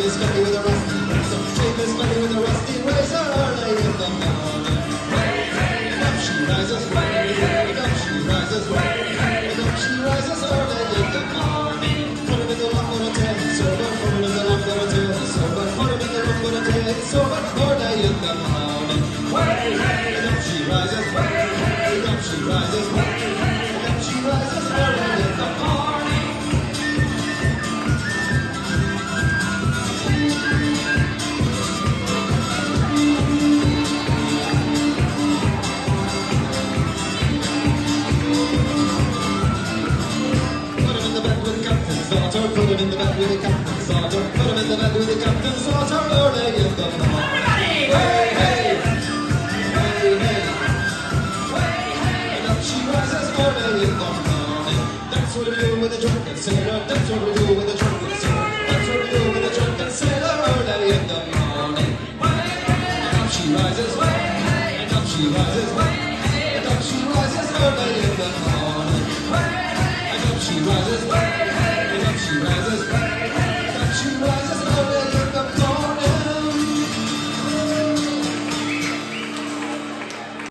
his belly with a rusty razor, shave his belly with a rusty razor early in the morning. And up she rises, and up she rises, and up she rises early in the morning. Put him in the lump on a tail, he's sober. Put him in the lump on a tail, he's sober. Put him in the lump on a tail, he's sober. Early in the morning. And up she rises, and up she rises, and up she rises early in the morning. Put him in the bed with the captain's daughter. Put him in the bed with the captain's daughter. Put him in the bed with the captain's daughter early in the morning. Everybody! Hey, hey, hey, hey. And up she rises early in the morning. That's what we do with a drunken sailor. That's what we do with a drunken sailor. That's what we do with a drunken sailor early in the morning. And up she rises, and up she rises, and up she rises early in the morning. And up she rises,